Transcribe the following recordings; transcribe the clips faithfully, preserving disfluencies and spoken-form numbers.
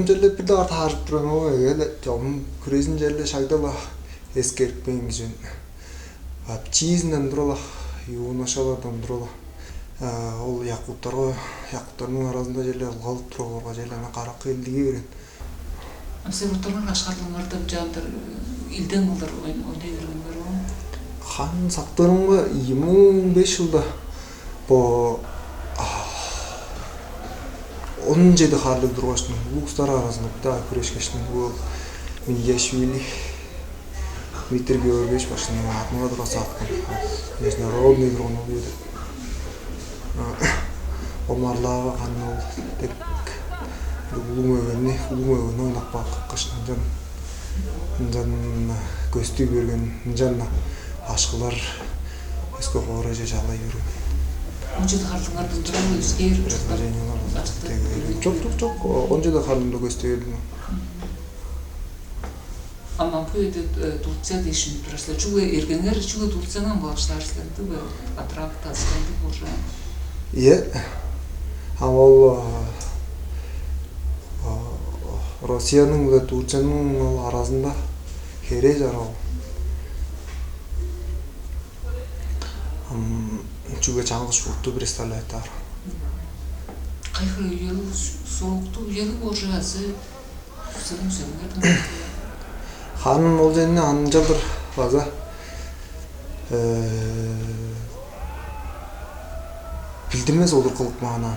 Черле бир даар таарып турган ол эге-ле чогум күрезин черле шагда-ла эскерипкен кижи. А птизинден тура-ла, юношалардан тура-ла. А, ол якуттарга, якуттарның аразында черле ылгалып турарга черле ана каракка илдиге берген. А силер боттарыңар ашкарлыңарда чаандыр илдең кылдыр ойнай бергеннер бе? Хан сактырымга ийи муң беш чылда бо он чеди харлыг тургаш, улустар аразында бир-даа күрешкештиң бу Миндиашвили Дмитрий Георгиевич башкының адынга тура саткан. Международный турган ол үеде. Ол марлаага ханны ол дег улуг мөгени, улуг мөгени ойнап каапкаш, ынчан ынчан көстү берген, ынчан ашкылар өске хоорайже чалай берген. Он чеди харлыңардан тура өскээр предложениялар. Чок, чок, чок, он чеди харлымда көстү бердим. Ама бу эде Турция дээшин турасыздар. Чүгле эргеңер, чүгле Турцияны ам багышлаар силер, ындыг бе? Атырап тасылдыг уже. Е, а ол Россияның биле Турцияның ол аразында херээ чарал. Чүгле чаңгыс чуртту представлять аар. Кайхы үелиг, сооктуг үелиг уже азы Харын ол ченни анчалдыр база билдинмес олур кылып каан.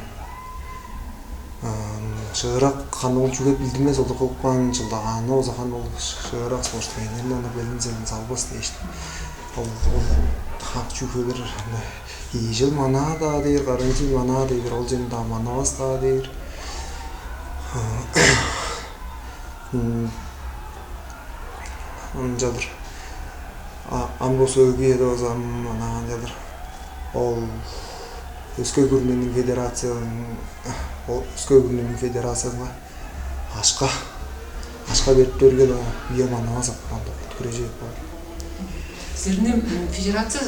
Шыырак ханы ол чүге билдинмес олур кылып каан чылдагааны болза, ханы ол шыырак спортсменнерни ону белин салбас дээш. Ол ол хак чүвелер ийи чыл манаа-даа дээр, карантин манаа дээр, ол чемдаа манавас-даа дээр. Ынчалдыр. Ам бо сөөлгү эде база ам манаа ынчалдыр. Ол өске күрүнениң федерациязының, ол өске күрүнениң федерациязынга ашка ашка берип берген үе манаа сапкан доктур күрежип бар. Силерни федерация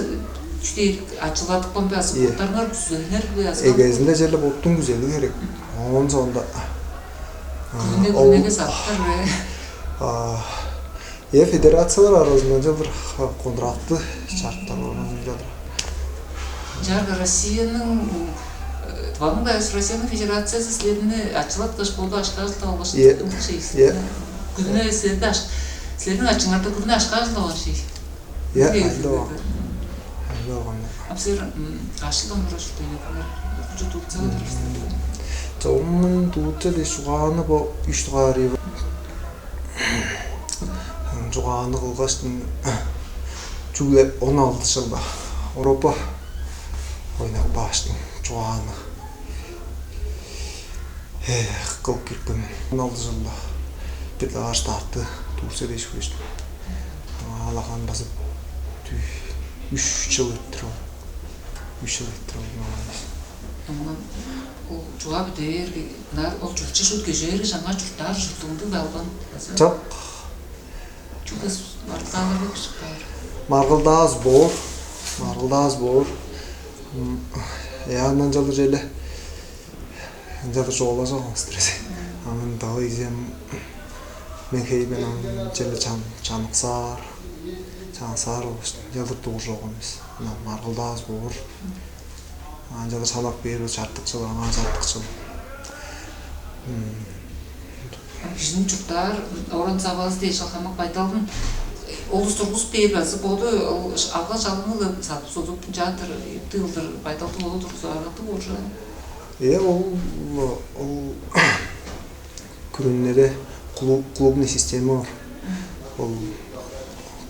чүдээр ачыладыпкан бе азы боттарыңар күзелинер бе азы? Эгезинде черле боттуң күзели керек. Оон соонда күнүнө күнүнө саптар бе? Э, федерациялар аразында чылдыр контракты чарыптар болган чылдыр. Чарга Россияның Тываның да Россияның федерациясы силерни ачылаткаш болду ашкаажылдап алгаш ындыг шей. Күнүнө силерде аш силерниң ачыңарда күнүнө ашкаажылдап алган шей. Иә, айлы болган. Айлы болган. А силер кашылдан тура шүртүнүңер? Кучу Турцияга турасыздар. Чогум Турция дээш чугааны бо үч дугаар чугааны кылгаштың чүгле он алты чылда Европа ойнап кааштың чугааны кылып кирипкен мен. Он алты чылда бир дагаш таатты Турция дээш күрүштүм. Аалаган база үч чыл өттүр ол. Үч чыл өттүр ол. Ынман ол чуга бүдээрге, ынаар ол чуртче шуут кежээрге чаңаа чурттаар ужурлугунду-даа албан база. Чок. Чүгле маргылдааларга киржип каар. Маргылдаавыс боор. Маргылдаавыс боор. Яандан чалдыр желе. Ынчалдыр чугаалажок авыстыр эсе. Ам ындагы ийзем мен хейбен ам черле чан чаныксаар, чаныксаар болуш ынчалдыр дугур чок эмес. Ынам маргылдаавыс боор. Ынчалдыр салак бээр чартык чыл, аңаа чартык чыл. Кижиниң чурттаар оран савазы дээш хамык байдалын олус тургузуп бээр базы боду алган шалыңы садып содуп ынчаатыр тыылдыр байдалды боду тургузуп аргаттыг болчу. Э, ол ол күрүннере клуб клубный система бар. Ол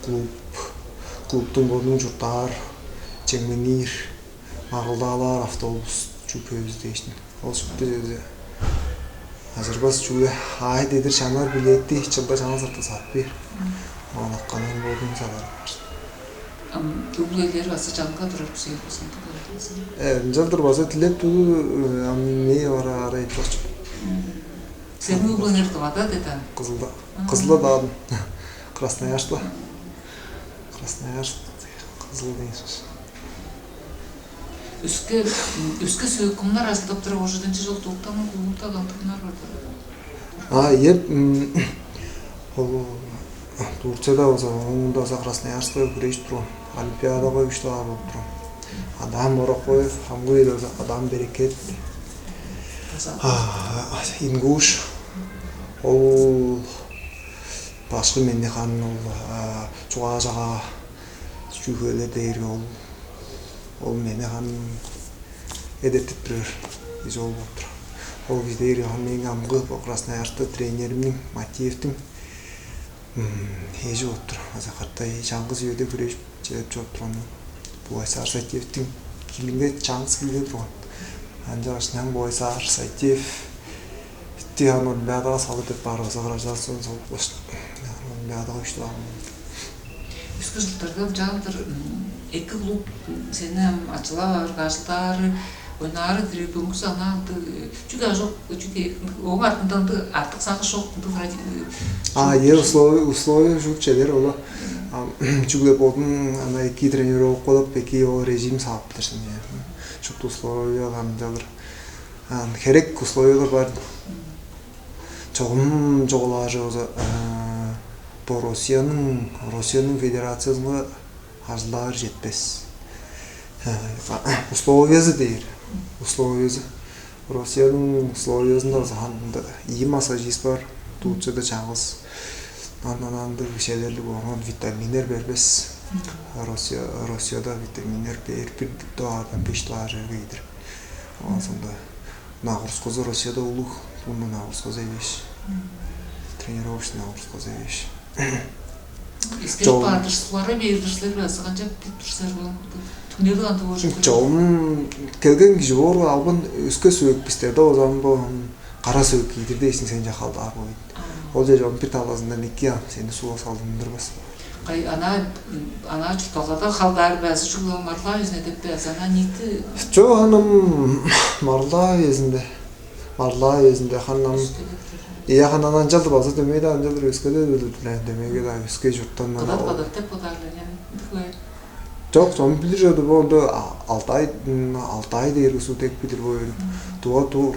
клуб клубтуң бодунуң чурттаар, чемгенир, маргылдаалаар автобус чүп өзү дээшни. Ол шупту чеде. Азырбас чүгле аай дедир чанар билетти чылда чаңа сыртта сатып бээр. Оон акканын бодуң салар. Ам өглелер база чанга турар бизер база. Э, ынчалдыр база тилеп туду ам эмнээ бара ара эпчокчу. Сени өглеңер дывада деда. Кызылда. Кызылда даадым. Красноярскта. Красноярск кызыл дейсиз. Өске өске сөкүмнар ажылдап тура ожудунчу жыл туктаның кулунта кантыкнар бар. А, ийе, м, ол Турцияда болза, оон мурнунда болза Красноярскиге хүрежип турган. Олимпиадага үш дугаар болуп турган. Адам Борокоев, хамгы үеде болза Адам Берекет. А, ингуш. Ол башкы мени харын ол, а, чугаа-чагаа чүвелер дээрге ол, ол мени харын эдертип турар кижи ол болуп турар. Ол кижи дээрге харын мээң амгы бо Красноярскта тренеримниң, Матиевтиң, м, эжи болуп турар. Аза катай чаңгыс үеде хүрежип, чедип чоруп турган Бугай Сарсайтиевтиң килинге чаңгыс килге турган. Ынчангаш ынчан Бугай Сарсайтиев битти, аны Олимпиадага салыр деп баарывыска каражаан соң салып каштым. Олимпиадага үштү алган. Өске чурттарда ынчалдыр эки клуб сени ам ачылаар, ажылдаары, ойнаары дириг бөңгүс ана ындыг чүге ажок, чүге ооң артында ындыг артык сагыш чок, ындыг тради- А, е условия, условия шуут чедер ола. Чүгле бодун ана эки тренировкалап, эки ол режим саап билирсиң. Шупту условия ам ынчалдыр. Херек условиялар бар. Чогум чугаалаар болза, бо Россияның, Россияның федерациязынга ажылдаар четпес. Условиязы дээр. Условиязы. Россияның условиязында болза анда ийи массажист бар. Турцияда чаңгыс. Андан андыг ишелерлиг болган витаминнер бербес. Россия, Россияда витаминнер бээр бир дугаардан беш дугаар черге ийдир. Ооң соонда нагрузказы Россияда улуг, мурнун нагрузказы эвеш. Тренировочный нагрузказы эвеш. Эскерип баар-дыр, сулара бээр-дир силер бе, азы канчап деп тур силер бе? Түңнели кандыг болур? Чогум келген кижи боорга албан өске сөөк бистерде озан бо кара сөөк киидир дээшиң сен жа халдаар боор. Ол же чогум бир талазындан эки ам сени сугга салдындырбас. Кай ана ана чуртталгада халдаар бе азы чүгле маргылдаа безинде деп бе азы ана ниити? Чок, анам маргылдаа безинде. Маргылдаа безинде ханам. Ыя ханан анчалды база дөмей-даа анчалдыр өскелер билдилер. Дөмейге-даа өске чурттан ана. Кадат кадат деп бодаар эле. Чок, чон билир чорду бо онда Алтай, Алтай дээр узу дег билир боор. Туга тур,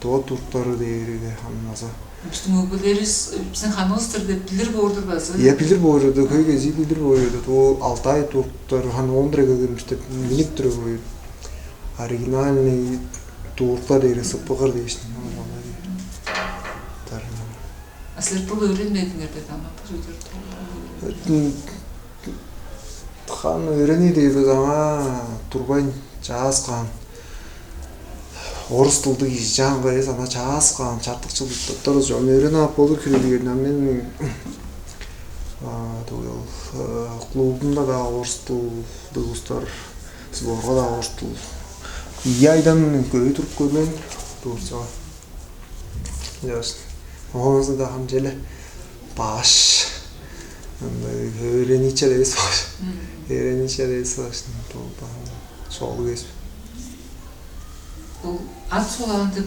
туга туртары дээрге хамназа. Биздин өгбелерибиз биздин ханыбыздыр деп билир боор-дур базы. Ыя билир боор чорду, көй кезии билир боор чорду. Ол Алтай туртар хан ондура келген бис деп минип тура боор. Оригинальный туртар дээрге сыппыгыр дээшин. А силер тыл өөренмедиңер бе, ана бир өдөр тыл? Хан өөрени дээбиз аңаа турбайн чааскаан. Орус тылдыг кижи чаан кайыз ана чааскаан чартык чылдыктарыз чон өөрени ап болур хире дигерин. А мен клубумда-даа орус тылдыг улустар, сборга-даа орус тыл. Ийи айдан көй туруп көрмейн Турцияга. Оонузу-даа хамче эле баш ындай өөреничер эвес баш. Өөреничер эвес баш. Шоолу кеспи. Бул ат суулаан деп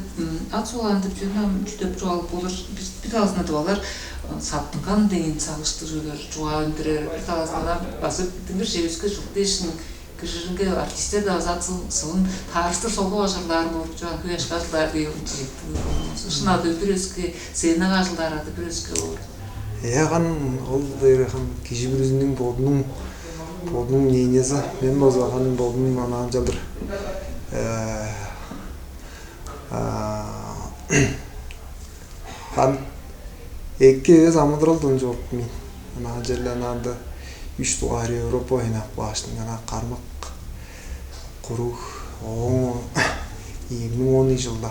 ат суулаан деп жана чү деп чугаалып болур. Бир талазында деп алар саттынган деген сагыштыг чүвелер чугаа үндүрер. Бир талазында базып дыңгыр жебиске жук дээшин кижиринге артисттер-даа ызаат сылын таарыштыр солбуг ажырлаар болчу, аңгы ашкажылаар кыйылын чижектиг. Шын ады бир өске, сценага ажылдаар ады бир өске болур. Яган ол дээрхан кижи бүрүзүнүң бодунуң бодунуң мнениези. Мен болза ханым болдум анаан чалдыр. Хан эки эвес амыдыралдан чорупкан мен. Ана черле анаанда үч дугаар Европа ойнап каашты. Ана кармак куруг оон ийи миң он жылда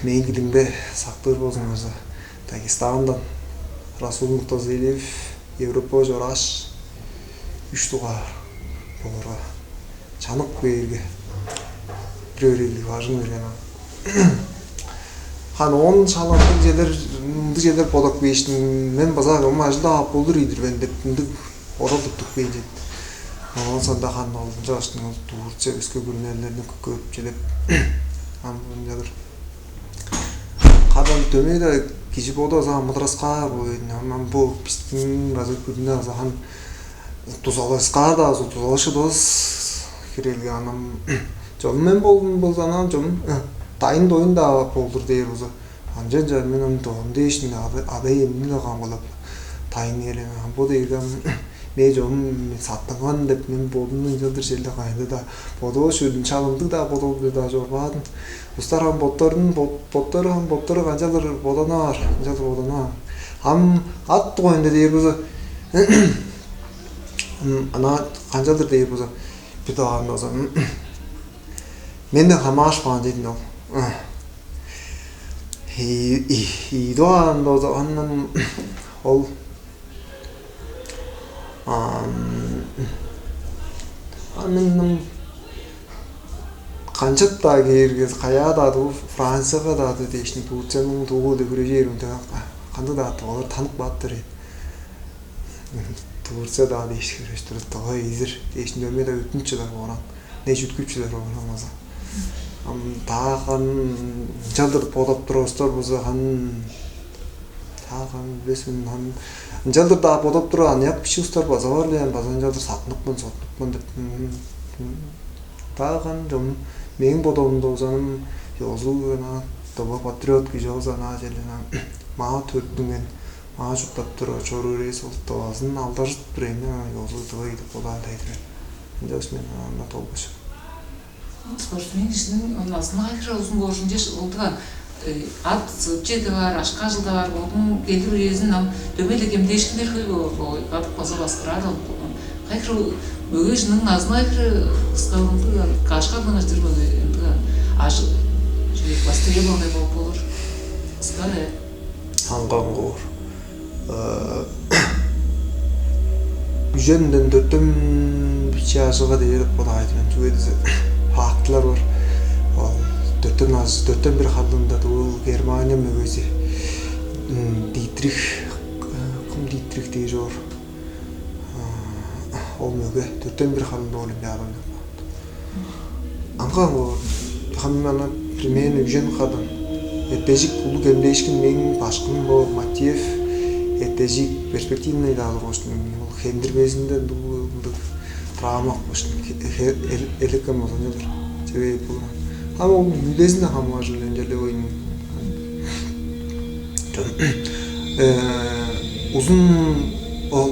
мээң кидимде сактыр болзуңарза, Дагестандан Расул Муртазалиев Европа чорааш, үч дугаар болурга чанып кээрге бир өрээлиг бажың берген. Хан он шалаттыг желер, ындыг желер бодап кээштиң, мен база ам ажылдап ап болур ийдир мен деп ындыг орал туттуп кээжет. Онон сонда хан олунча баштың ол дуур че өске күрүнелерни көрүп челеп ам ынчалыр. Кадан дөмей-даа кижи боду база амыдыраскаар боор. Ам бу биздин база күрүнү база хан дузаласкаар-даа болза дузалашыдывыс. Хирелге анам чонум мен болдум болза анам чонум. Дайын-доюн-даа болдур дээр болза, ынчан чаа мен ам дон дээш, ада-, ада-иемни-даа камгалап, дайын ээлең. Ам бо дээрге ам мен чогум саттынган деп, мен бодумну ынчалдыр черле кайында-даа бодавас чүве-дир, чалымдыг-даа бодалып-даа чорбаадым. Улустар ам боттарын, бот-, боттары ам боттары канчалдыр боданаар, ынчалдыр боданаар. Ам ат дугайында дээр болза, м, ана канчалдыр дээр болза, бир даан болза, м, менден хамаарышпаан дидин ол. Ы. И, и, ийи дугаан болза, андан ол, ам, андан канчап-даа кээрге, каяа-даа дуу, Францияга-даа дуу дээшни, Турцияның дуу-биле хүрежээримде, кандыг-даа дуу олар танып каап турар ийин. Турция-даа дээш, хүреш туруп, давай, изир дээш, дөмей-даа өттүнүп чыдар бооран, не чүткүп чыдар бооран база. Ам тааган ынчалдыр бодап турар улустар болза, хан тааган билбес мен, хан ынчалдыр-даа бодап турар аныяк бичии улустар база бар-ла, ам база ынчалдыр саттынып каан, соттунуп каан деп. Мгм. Тааган чон, мээң бодалымда болза, ам ёзулуг ана, дова патриот кижи болза, ана черле ана маа төрүттүнген, маа чурттап тура чоруур эвес болуп, довазын алдаржыт бирээни ёзулуг дывай деп бодаар-даа-дыр мен. Ынчангаш мен аңаа толбашым. Спортсмен кижиниң назыны кайы хире узун боор чүве дээш, ол-дур аан, ат сыып чеди баар, акша-чылда баар, бодунуң келир үезин ам дөмей-ле кемдээшкиннер хөй боор, бо кадык база баксыраар ол. Кайы хире мөге кижиниң назыны кайы хире кыска, ындыг, каш харлыын ажыдыр мөге, ындыг, ажы чүве, пластырь болгандай болуп болур. Кыска-ла. Аңгы-аңгы боор. Э, үженден дөртен бичии ажыга дээр деп бодаар-дыр мен. Чүге дизе, фактылар бар. Ол дөртен аж-, дөртен бир харлыында дуу Германия мөгези, м, Дитрих, э, кым Дитрих дээр чоор. Э, ол мөге дөртен бир харлыында Олимпиада ойнап каан. Аңгы-аңгы боор. Хам ана примерно үжен харлыын. Эртежик улуг кемдээшкин, мээң башкым бо Матеев, эртежик перспективный-даа тургаш, ол хендирбезинде дуу ындыг травма болуш, хе-, хе-, эл-, элеккен болза, ынчалдыр чевей болган. Ам ол үүлезин-даа хамааржыр, ынчалдыр ойнун. Э, узун ол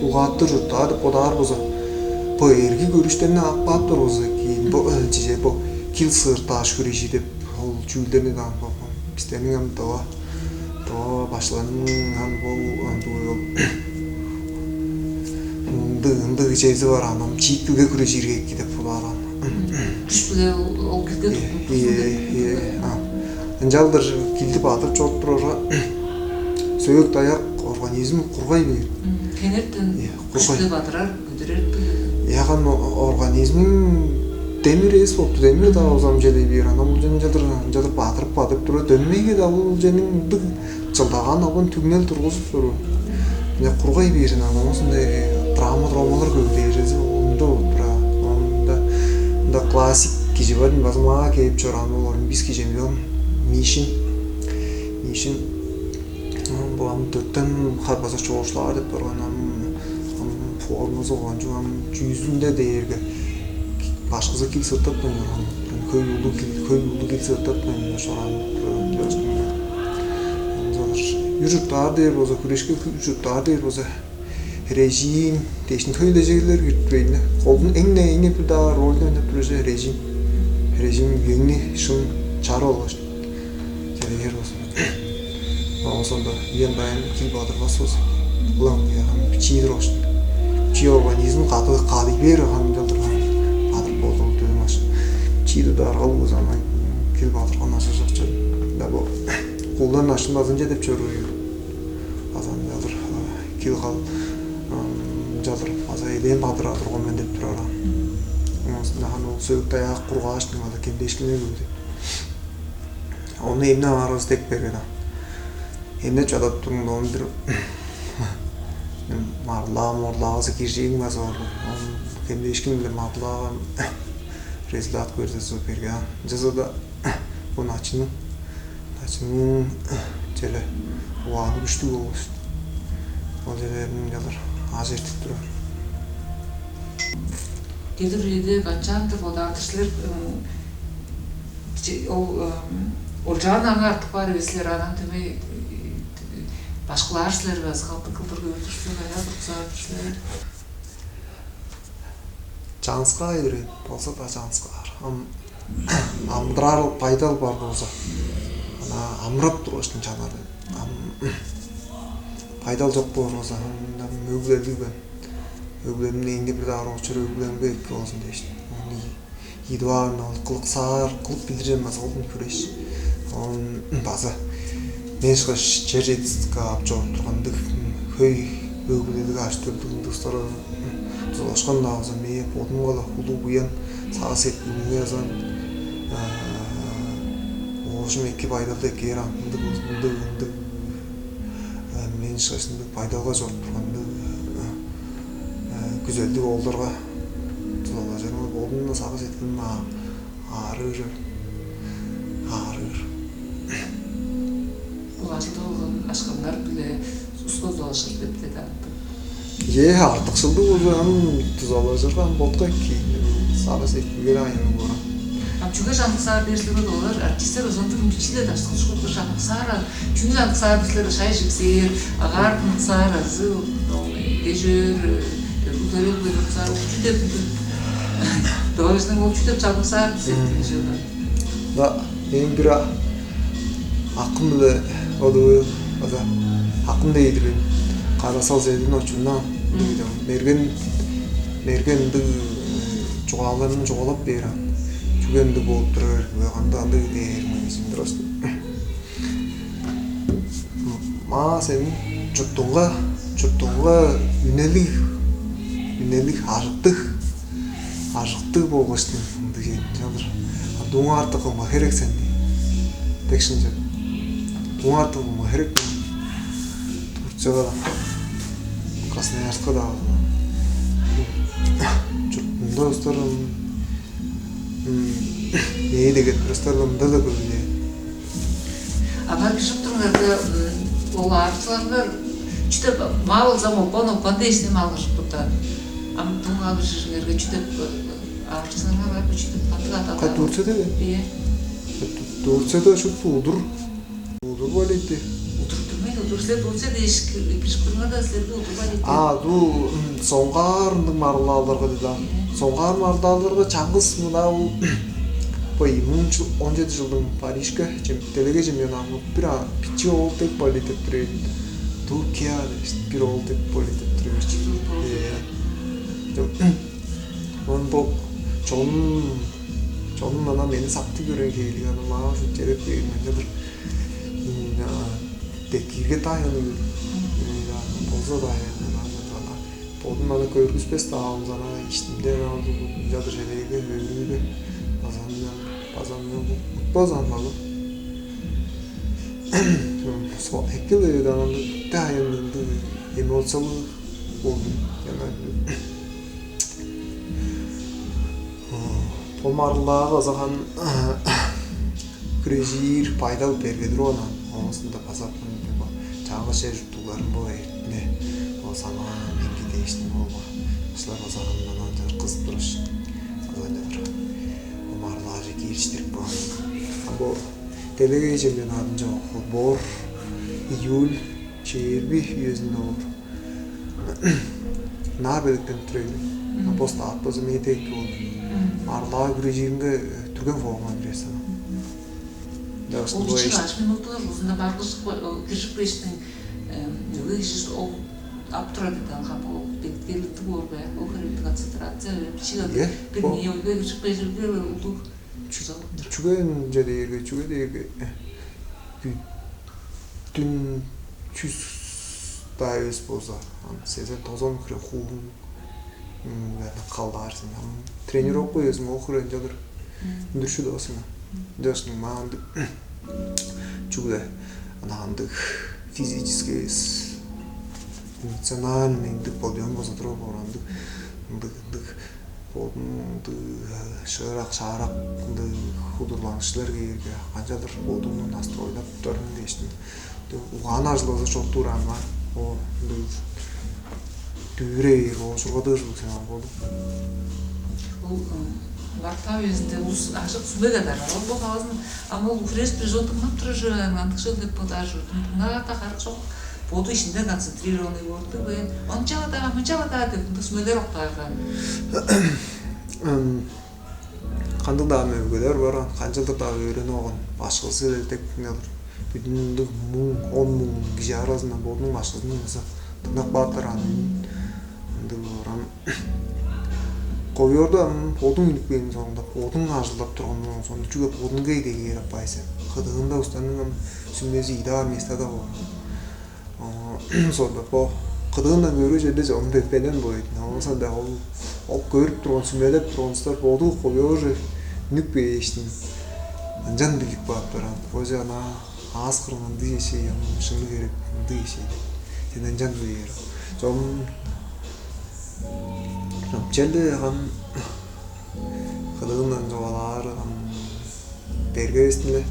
улгааттыр чурттаар деп бодаар болза, бо эрги көрүштерни ап каап турар болза, кийин бо, э, чеже бо кил сыыртааш хүрежи деп ол чүүлдерни-даа ап каапкан. Бистерниң ам дова, дова башкыларның ам бо ындыг, ындыг, ындыг чези бар, ам чиик килге хүрежирге эки деп бодаар ам. Күш-биле ол, ол килге. Ийе, туттунуп ийе, ийе. А. Ынчалдыр килди бадырып чоруп турарга, сөөк-даяк, организм кургай бээр. М, теңертен. Ийе, кургай. Күш-биле бадырар, көдүрер. Яган о-, организмиң демир эвес болупту, демир-даа болза ам чедей бээр. Ана ол ынчалдыр, ынчалдыр бадырып, бадырып тура, дөмейге-даа ол чениң ындыг чылдагаан албан түңнел тургузуп турар. Мына кургай бээр, ана оон соонда травма, травмалар көбүдээр чүвези ол ында болуп турар. Ында, ында классик кижи бар, база маа кээп чораан, ол олимпийский чемпион Мишин. Мишин. Ам бо ам дөртен хар база чоокшулаар деп барган, ам, ам формазы кончуг, ам чүүзүнде дээрге башкызы кил сыртатпайн чораан. Хөй улуг кил, хөй улуг кил сыртатпайн чораан. Ынчалдыр үр чурттаар дээр болза, хүрешке үр чурттаар дээр болза, режим дээшин хөй-ле черлер кирип турар ийин. Колдуң эң-не, эң-не бир-даа рольну ойнап турар чүве режим. Режим үеңни шын чарып алгаш, чедер болза. Оон соонда үен-даян кил бадырбас болза, ылаң, ам бичии-дир ол ышкаш. Бичии организм кады, кадый бээр, ам ынчалдыр ам бадырып болду ол дөмей ышкаш. Бичии-даа аргалыг болза, ам кил бадырган ажыл чок чүве. Да бо кулдан ашын базынче деп чоруур. База ынчалдыр, а, кил кал, ам, ынчалдыр база элээн бадырар турган мен деп турар ам. Оон соонда хан ол сөөк-даяк кургааштың база кемдээшкиннер көбүдү. Ону эмнеп аарывыс дег берген ам. Эмнеп чадап туруңда, ону бир марлаа-морлаавазы киржириң база бар. Ону кемдээшкин-биле марлааган результат көрзе, суп берген ам. Ынчалза-даа бо начынның, начынның черле угааны күштүг болгаш, ол черлерин ынчалдыр аажы эртип турар. Келир үеде качаан-дыр бодаар-дыр силер, м, Че, ол олчаан аңаа артып каар эвес силер, анан дөмей башкылаар силер бе азы калдык кылдыр көөр силер, аяа туруксаар силер? Чаңгыска айырын болза-даа чаңгыскаар. Ам амдыраар байдал бар болза, ана амырап тургаш чанар. Ам байдал чок боор болза, ам мындан мөглелиг мен. Өглемни эңни бир даар очур өглемге эки болзун дээш. Ону идип аарына ол кылыксаар кылып билдирем база олдун хүреш. Он база мен ышкаш чер жетистикке ап чоруп тургандыг хөй өглелиг аштырдыгындыыстар тузалашкан-даа болза, мээ бодумга-ла улуг буян сагыш сеткилимге язан оожум эки байдалда эккээр ындыг ындыг ындыг мен ышкаш ындыг байдалга чоруп тургандыг күзелдиг оолдарга тузалажарымга болдум-на сагыш эткилим аарыыр аарыыр. Улажылдыг болган ашкыннар биле ускузу ошол деп деди антып. Е артыкшылдыг болза ам дузалажырга ам ботка кийин сагыш эткилгени айыны бора. Ам чүге жаныксаар дээрлиги олар артисттер озондур мичиле даштыкчы кылдыр жаныксаар. Чүнү жаныксаар силер шай жипсээр, агаар тыныксаар азы эжөөр, төрөөлгө тыныксаар ол чү деп. Доожунуң ол чү деп жаныксаар силер жана. Да мен бир акым биле одугу база акым дейдир мен. Карасал Зедин очунна мерген мерген ындыг чугааларын чугаалап бээр ан. Чүге ындыг болуп турар, кандай андыг дээр мен синдир осту. Маа сениң чуртуңга чуртуңга үнелиг үнелиг ажыктыг ажыктыг болгаштың ындыг чалыр. Дуңа артык кылма херек сен дег шынча. Дуңа артык кылма херек Турцияга да Красноярскка да чуртунда устарым ээ деген турустар ында да көрүнөөр. Ага бижип турганда ол аарчыларга чүдеп маа болзам оппан оппан дээшти мал кыжып турда. Ам туң алыр жиринерге чүдеп аарчыларга бар чүдеп кандык аталар. Турцияда бе? Ие. Турцияда шупту удур удур балети. Удур турмай удур силер Турция дээш кирип турганда силерге удур балети. А ду соңгаар ындыг марылааларга деди. Соңгаар марылааларга чаңгыс мынау бо эки муң он жети жылдың Парижке делеге чемпионагы бир бичи оол дег болеть деп тур эдим. Туркия бир оол дег болеть деп тур эдим. Он бо чонун чонун ана мени сактып көрген хейлиг аны маа ушу череп бээр мен бир декирге таяны болза да ана бодун аны көргүспес даавылзана иштимде чадыр желеге өөрүүгө база база утпазан балы. Экил эведанан таяны эмоциялыг болдум. Бо марылдаага ызыган күрежир байдал берге туруп анан оозунда база чаңгыс чер жуттугларын бо эртине бо самаан меңги дээштин болма. Ышылар база андан анча кызып тураш. База анча бо марылдааже кириштирип каан. Бо делегей чемпионадынча футбол июль чээрби үезинде болур. Наа белектенип тур эди. Бос таап база мээде эки болду. Арлаа күрежиинге түрген форма бирес ана. Ол ушул аш минуттуга узунда баргыш киржип кештиң. Өге кижи ол ап турар деди алган ол белектеликтиг боор бе? Ол херекти концентрация бир чиге бир не өге киржип кежирге улуг чузалыптыр. Чүге ынча дээрге, чүге дээрге бүттүн чүс даа эвес болза, ам сезен тозон хире хуун калдаарсың. Ам тренировка үезиң ол хире ынчалыр үндүрүшү доосуң. Ынчаш маандык чүгле ана андык физический эмоциональный ындык болбоон болза туруп боор андык ындык ындык Бодумду шыырак-шаарак ындыг удурланыкчылар кээрге, канчалдыр бодумну настройлап туптарым дээштим. Угаан ажылдаза чок турар ама, о ындыг дүүрээр, оожургадыр сен болду. Ол Мартап эвезинде улус ажык сүмеге-даа ол бо талазын, ам ол хүреш бир чон дыңнап турар чүве, андык чүве деп бодаар чордум. Дыңнаар-даа харык чок. Боду ишинде концентрированный болду бе? Ончага-даа, мынчага-даа деп ындыг сүмелер октаарга. Ам, кандыг-даа мөөгелер бар, канчалдыр-даа өөренип алган, башкызы дег ынчалдыр бүдүн ындыг муң, он муң кижи аразындан бодунуң башкызын ынчалза дыңнап кааптар аны. Ындыг оран ковёрда ам бодуң үнүп кээриң соонда, бодуң ажылдап турган болуң соонда, чүге бодуңга идегээр аппай сен? Кыдыында улустарның ам сүмези идаар местада болган. Соонда бо кыдыындан көрүп черле чонун беппенен бойтун. Оон соонда ол ол көрүп турган, сүмелеп турган улустар боду ковёрже үнүп кээштиң, ынчан билип каап турган. Боже, ана аас кырын ындыг эшей, ам шынныг эрек ындыг эшей деп. Сен ынчан бээр. Чом чом черле ам кыдыындан чугаалаары ам берге эвес-тир.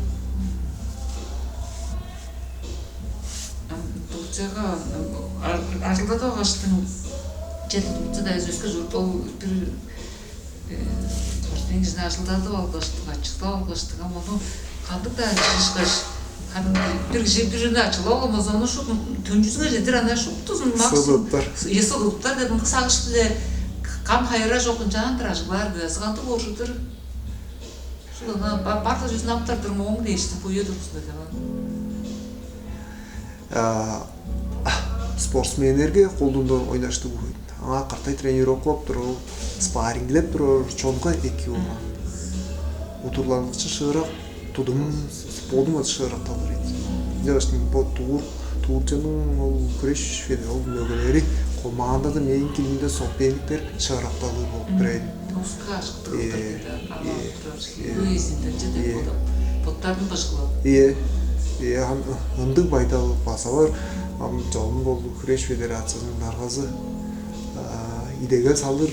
Ам Турцияга, ам, ар- ажылдадып алгаштың, черле Турцияда эвес, өске чурт, ол бир э, спортсмен кижини ажылдадып алгаштың, ачыктап алгаштың, ам ону кандыг-даа чыышкаш, харын бир кижи бир чүнү ачылап алган болза, ону шупту төнчүзүнге чедир ана шуптузун максимум Сыдыптар. Эс удуптар деп ындыг сагыш-биле, кам хайыра чок ынчаан-дыр ажыглаар кыязы кандыг оржудур. Шул ана бар-ла чүзүн аптар-дыр мооң дээштиң буя тургузунда деп ан. А, спортсменнерге колдуунда ойнаштыг боор. Аңаа кыртай тренировкалап турар, спаррингилеп турар чонга эки болган. Удурланыкчы шыырак тудум бодуңар шыыракталыр эди. Ынчангаш бо туур туурчунуң ол күреш ол мөгелери командада мээң килимде соперниктер шыыракталыр болуп турар эди. Тускааш Э, кыдырыптар э, Үй эзинденче деп э. Бодап, боттарын быжыглап. Ие, ие, ам ындыг байдал база бар. Ам чогум болду Хүреш федерациязының даргазы идегел салыр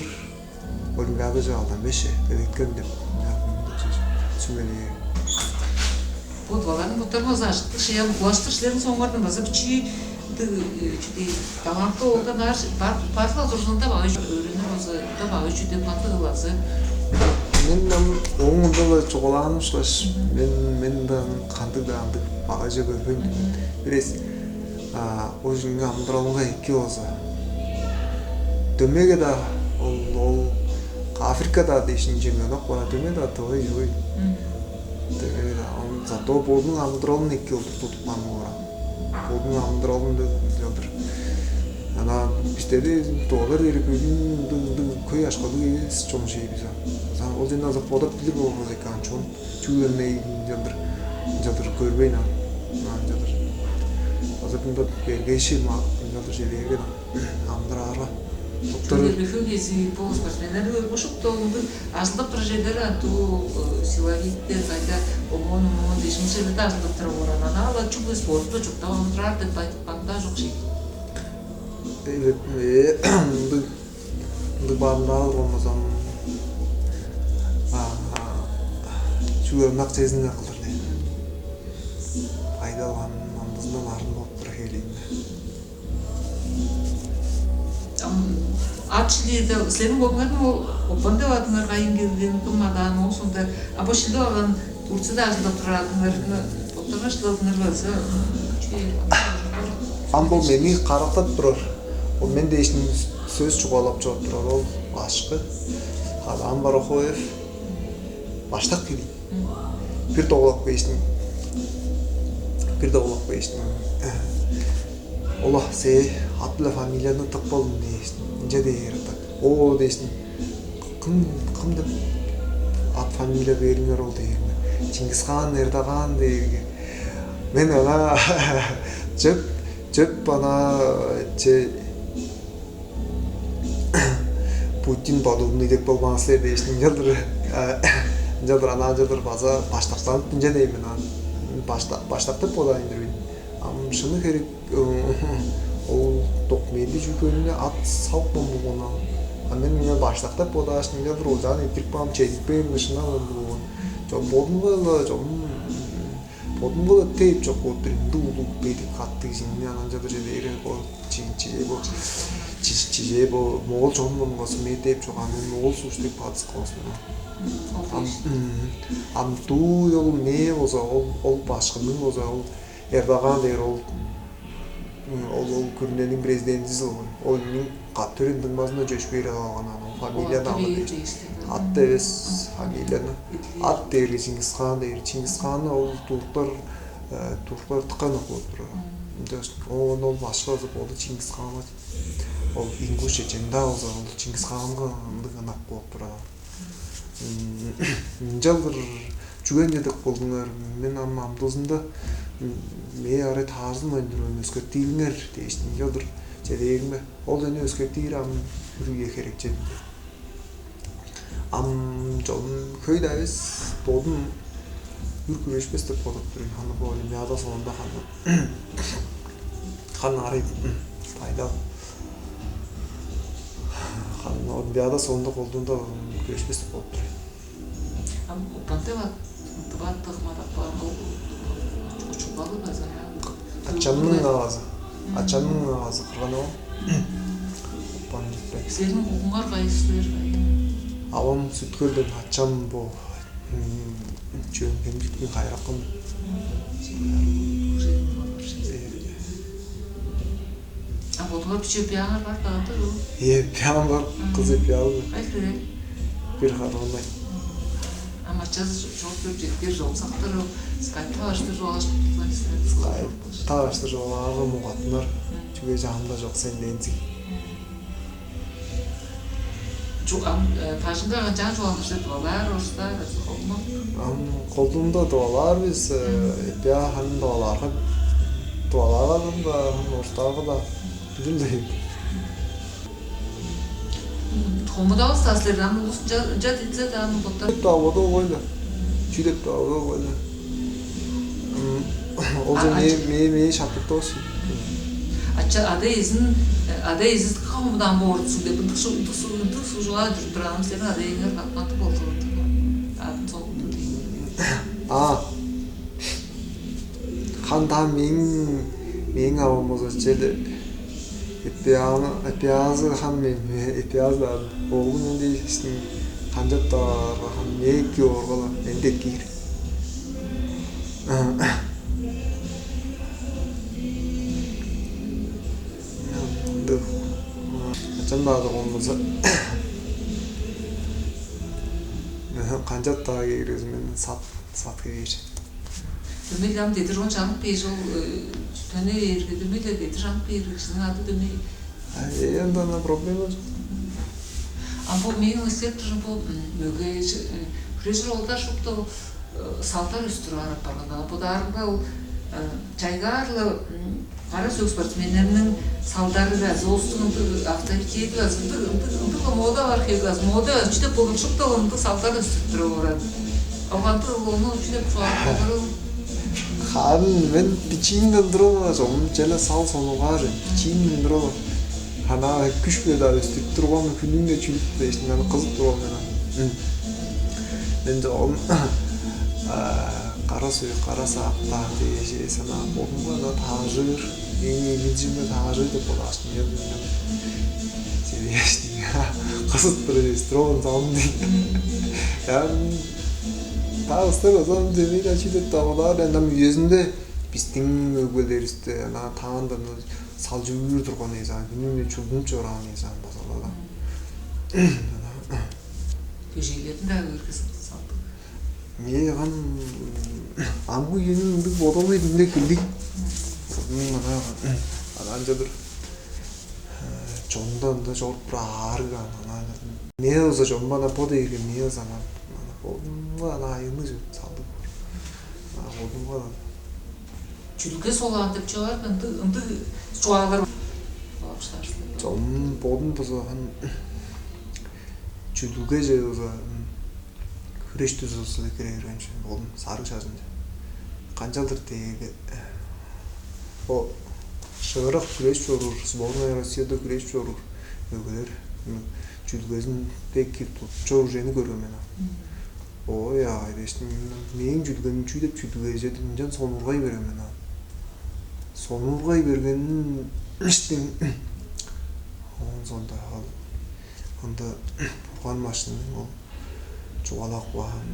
олимпиадаже алдан беше белеткем деп сүмелээ. Бодваларның боттары база аштык шыян улаштыр силерниң соңуңардан база бичии ындыг чүдей талантты оолдар наар бар бар-ла турзунда баа өөренир база да баа чүдеп маты кылазы. Мен ам ооң ында-ла чугаалааным ышкаш, мен мен ындан кандыг-даа ындыг багайже көрбейн. Бирээс ожуңга амыдыралынга эки болза, дөмеге-даа ол ол Африкада дээшин чемпионок бара дөмеге-даа тывай чугуй. Дөмеге-даа он зато бодунуң амыдыралын эки кылдыр тудуп каан боор. Бодунуң амыдыралын ынчалдыр. Ана бистерде туалар дээри бөлүн ындыг ындыг хөй ашкалыг эвес чон шей бис. Сан ол жана азы бодап билир болбас экен чон чүүлерне ынчалдыр ынчалдыр көрбейн ан ынчалдыр. Азырында бергеши ынчалдыр же берген амдыраарга. Доктор Өлерге хөгези бо спортсменнерни көргүшүп доолунду ажылдап тура жерлер антуу силовиктер кайда омон омон дешим жерлерде ажылдап тура бооран ана ала чүгле спортта чурттап амдыраар деп айтып кандаа жок шей. Ындыг ындыг баамдаал болмазам чүгле ынак сезин кылдыр дейм. Айдалган андызындан арын болуп тура хээлейн. Ат шилиирде силерниң болуңарны ол оппан деп адыңар кайын келген кым адаан ол сонда а бо шилип алган Турцияда ажылдап турар адыңарны боттарыңар шылалдыңар база Ам бо мени карактап турар. Ол мен дээшин сөс чугаалап чоруп турар ол башкы. Адам Барахоев баштак килиң. Бир доглап кээштиң. Бир доглап кээштиң. Ола сээ ат биле фамилияны тып болдум дээштиң. Ынча дээр ытак. Оо дээштиң. Кым кым деп ат фамилия бериңер ол дээрге. Чингисхан Эрдоган дээрге. Мен ана чөп чөп ана че Путин подобный деп болбаан силер дээштиң ынчалдыр ынчалдыр ана ынчалдыр база баштактанып ынча дейм мен ан баштак деп болаайын дирбин. Ам шыны херек ол документи чүгөнүнө ат салыпкан болгон ан а мен мына баштак деп бодааш ынчалдыр олчаан эптирип каам чедип бээр шынап ындыг болгон. Чон бодунга-ла чон Бодумга-ла тээп чок болуп тур, ындыг улуг бедик каттыг кижини анан чадыр чедээрин, о, чи-, чижээ бо, чи-, чижээ бо, моол чон болунгасы мен тээп чок, а мен моол сууш деп бадыс кылган мен. Ам, ам дуу ол мээ болза, ол, ол башкының болза, ол Эрдоган дээр, ол, ол, ол күрүнениң президентизи болган. Ол үнүң катырын дыңмазында чөпшээрел алган, анан ол фамилияны алган. Атты эвес, фамилияны. Ат дээрге Чингисхан дээр. Чингисханны ол турктар, турктар тыккан болуп турар. Ынчаш оон ол башкызы болду Чингисханга. Ол ингуш чечен-даа болза, ол Чингисханга ындыг ынак болуп турар. Ынчалдыр чүге ынча деп болдуңар? Мен ам амдыызында мээ арай таарзынмайн тур мен, өскертиилиңер дээш, ынчалдыр чедээримге. Ол эни өскертиир ам үрүе херекчединде. Ам чон хөй-даа эвес, бодум үр күрешпес деп бодап тур мен. Ханы бо Олимпиада соонда ханы, ханы арай пайдал. Ханы Олимпиада соонда колдуунда күрешпес деп бодап тур мен. Ам Упан-Тывада тыва тыгмадак баар, ол учулбалы база. Ачамның авазы. Ачамның авазы кырган ол. Упан Тывада. Силерниң угуңар кайы силер? Авам Сүт-Хөлден, ачам бо чөөн Хемчиктиң Кайраккын. А бодуңар биче бияңар бар каан-дыр ол? Э, бияам бар, кызы бияалы. Кай хире? Бир харлыгынай. Ам ачазы чоруп чоруп четкер чок сактыр ол. Скайпта баштыр чугаалашып турган силер. Скайпта баштыр чугаалаарга мугаттынар. Чүге чанында чок сен дээндиг. Чу ам бажыңга канчаан чугаалашыр, тывалаар, орустаар азы холмок? Ам колдуунда тывалаар бис, эппиа ханын тывалаарга, тывалаарга да, ханын орустаарга да билдим да ийин. Хомудавыс-даа силер, ам улус ынча ынча дидзе-даа, ам боттар. Чүү деп-даа бодап койла. Чүү деп-даа бодап койла. Ол же мээ мээ мээ шаптыктоос. Ача ада эзин ада эзис хомудан боордусун деп ындык шу ындык суу ындык суужуга жүрүп турарым сени ада эңер катматы болду. Атын солукту дейм. А Ханда мээң мээң авам болза чел эпианы эпиазы хан мен эпиазы оглу мен дээштиң канчап-даа хан мээки ооргала мен деп киир. Ындыг ачам-даа турган болза канчап-даа кээргези мен сат сат кээр. Дөмей ам дедир он чанып бээр ол төне бээрге дөмей-ле дедир чанып бээр кижиниң ады дөмей. Ай, анда ана проблема жок. А бу мээң өскеп туржун бу мөге хүрежир олдар шупту салдар өстүрүп аар апарган. Бодаарымга ол чайгаар-ла кара сөг спортсменнерниң салдары бе азы улустуң ындыг авторитети бе азы ындыг ындыг ындыг мода бар хевиг азы мода бе чү деп болур шупту ындыг салдар өстүрүп туруп орар. Огандыр ону чү деп чугаалап болурул? Харын мен бичиимден туруп алгаш, ону черле сал сонугаар бичиимден туруп алгаш, хана күш-биле-даа өстүрүп турган хүнүң-не чүлүп дээшин аны кызып турган мен аны. Мен жогум кара сөй, кара саактаан дээш санаап болдум го, ана таажыыр, эң эмилчимге таажыыр деп бодааштым. Себештиң кызып тур эвес, дроон салым дейт. Ян Таавыстар озон демейн ачы деп тавылаар ынам үезинде бистиң өгбелеривисте ана таанда салчыыр турган эзаан, күнү-күнү чулдунуп чораан эзаан базалада. Көжейлерин-даа көргүзүп салдык. Мээ ан амгы үениң ындыг бодалыг ынча келдик. Ана ана ынча бир чонда ында чогуруп бир аарыг ана. Мээ ыза чомба ана бо дээрге мээ ыза ана. Ана болдумга ана айыны салдык. Ана болдумга ана. Чүдүлге солаан деп чугаалар ындыг ындыг чугаалар. Чом бодун бузаган чүдүлге же ыза хүреш түзүлсү кире берген чүве болдум сарыг шажынче. Канчалдыр дээрге бо шыырак хүреш чоруур, сборная Россияда хүреш чоруур мөгелер чүдүлгезин дег кирип чоруур чүвени көрген мен. Ой, агай дээштиң, мээң чүдүлгем чүү деп чүдүлгеже деп ынчан сонуургай берген мен аан. Сонуургай бергеним иштиң, оон соонда ал ында Бурган башкының ол чугаалап каан,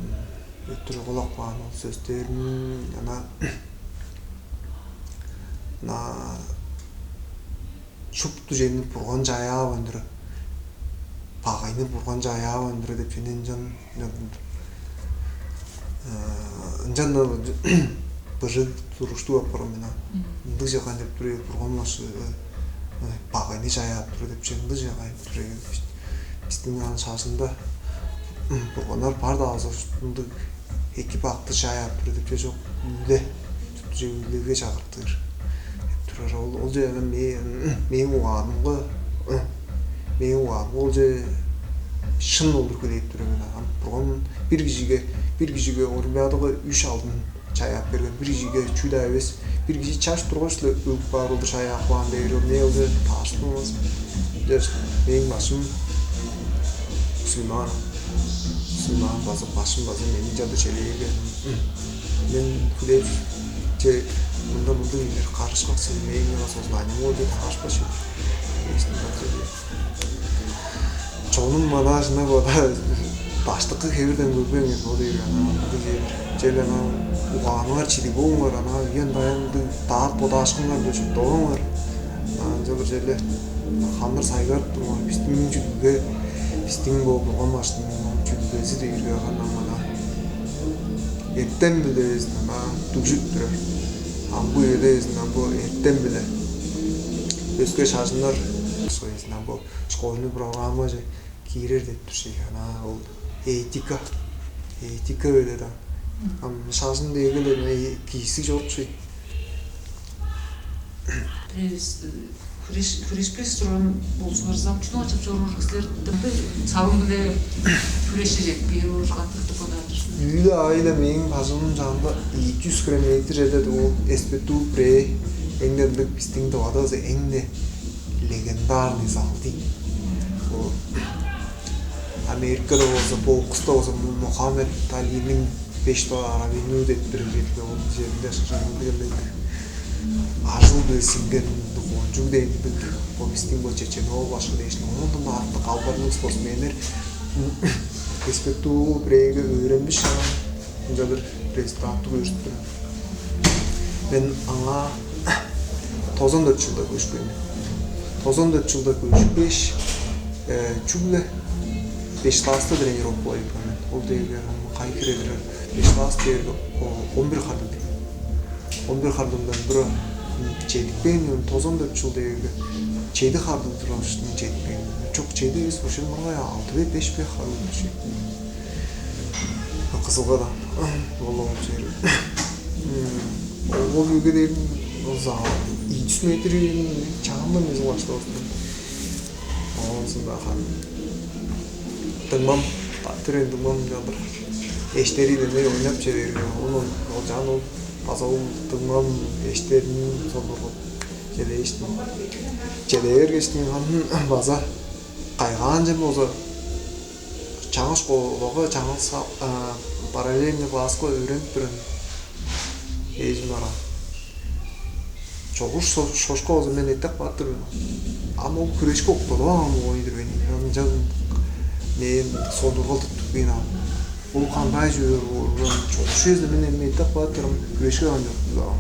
өттүр чугаалап каан ол сөстерин ана на шупту чүвени Бурган чаяап ындыр, багайны Бурган чаяап ындыр деп чүвени ынчан, ынчан, э, ынчан быжыг туруштуг апарган мен аан. Ындыг чаган деп тур, Бурган башкы, э, багайны чаяап тур деп чүве, ындыг чаган деп тур. Бистиң аан шажында бурганнар бар-даа болза, ындыг эки бакты чаяап тур деп чүве чок. Үүле, чупту үүлеге чагыртыр деп турар. Ол, ол чүве мээң угаанымга, мээң угаанымга ол чүве шын болур хүлээп тур мен. Ам Бурган бир кижиге, бир кижиге Олимпиадага үш алдын чаяап берген, бир кижиге чүү-даа эвес, бир кижи чаш тургаш-ла өлүп каар болду, чаяап каан дээр, ол мээ ылча таарышпын болмас. Дээш, мээң башым Сулейман, Сулейман база башым база мени чада челээген. Мен хүлээп че мында мындыг нилер карышкак сен мээң ыңаа соозун анимон деп таарышпас чүве. Эстин база чонум манажына бода баштыкы хевирден көрбеңер, ол дээр ана ындыг чер. Чел ана угааныңар чидиг болуңар, ана ыян даяңды даарт бодаашкыңар деп чурттаваңар. Ынчалдыр черле хамыр сайгарып туруңар, бистиң чүдүлге, бистиң бо Бурган башкының чүдүлгези дээрге ханнамана эртем биле безин ана дүгжүп турар. Амгы үеде безин ам бо эртем биле өске шажыннар безин ам бо школьный программаже киирер деп тур чей. Ана ол этика, этика беле да. Ам шажын дегеле кийиси чорчуй. Бирээвис хүреш, хүрешпес турган болзуңарза, чүнү качап чоруур силер? Дымды савың биле хүрешче чедип кээр болур кандыктыр бодаар-дыр силер? Үүле айла мээң бажымның чанында ийи чүс километр чедет ол эспетуу бирээ эңденлиг бистиң дывадывыс эңне легендарный зал дейн. Ол Америкада болза, бокста болза, Мухаммед Алиниң беш дугаар авеню деп бир ветке ол жеринде шыжыгылдыгындыг ажыл-биле сиңген кончуг дээнниг повестиң бо Чечен-оол башкы дээшин оон артык албарлыг спортсменнер респектуу бирээге өөренмиш анан ынчалыр результаттыг өөрүшүп тур. Мен аңаа тозон дөрт жылда көшкен мен. Тозон дөрт жылда көшпеш, чүгле беш класста тренировка кылып мен. Ол дээрге кайы хире турар? Беш класс дээрге он бир харлыг. Он бир харлыгдан тура чедипкен, тозон дөрт жыл дээрге чеди харлыг турган чедипкен. Чок, чеди эвес, вообще мырыңай алты бе, беш бе харлыг чедипкен. Кызылга да ол ол жери. Ол үйге дээрин ол зал ийи жүз метр чагымдан мезил баштап. Оонсунда хан дыңмам, баттырын дыңмам чалдыр эштери дене ойнап чедерген. Ол ол жан ол база ол дыңмам эштерин солдургуп чедээштим. Чедээргештим ханын база кайгаан чем болза чаңгыс школага, чаңгыс параллельный класска өөренип туран эжим барган. Чогуш шошка болза мен эттеп каап тур мен. Ам ол күрешке октадып алган болгай-дыр мен. Ынчан мен сонургал туттуп кээйн ам. Ол кандай чүве боор, чогуш эвес мен эми эттеп каап турам, күрешке ам чок.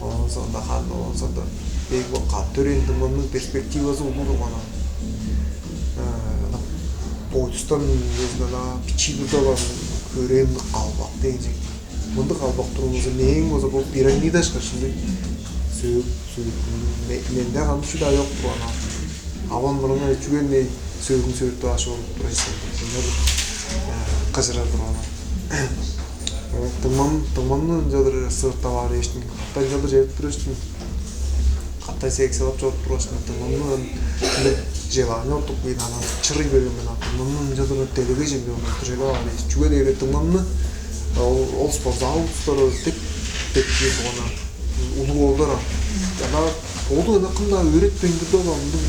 Оон соонда ханны оон соонда бек катты өрээни дыңмамның перспективазы улуу болган. Бодустан өзүн ана бичии турда бар көрээм калбак дээн чек. Мындыг албак турумузу мээң болза бо пирамида ышкаш ындыг сөөк сөөк менде кандыг чүү-даа чок турган. Аван мурнуна чүгенней сөөгүң сөөртүп аш болуп турай сен. Ынча бир кыжырар турган. Дыңмам дыңмамны ынчалыр сыыртап аар эштим. Каттай ынчалыр чедип тур эштим. Каттай секциялап чоруп тургаш, дыңмамны ынча желание ортуп кыйнаанан чырый берген мен. Дыңмамны ынчалыр делегей жемге ону чырыйлап аар эш. Чүге дээрге дыңмамны ол ол спортзал устары деп деп киир болган улуг оолдар ам. Ана боду ана кым-даа өөретпейн турда ол ындыг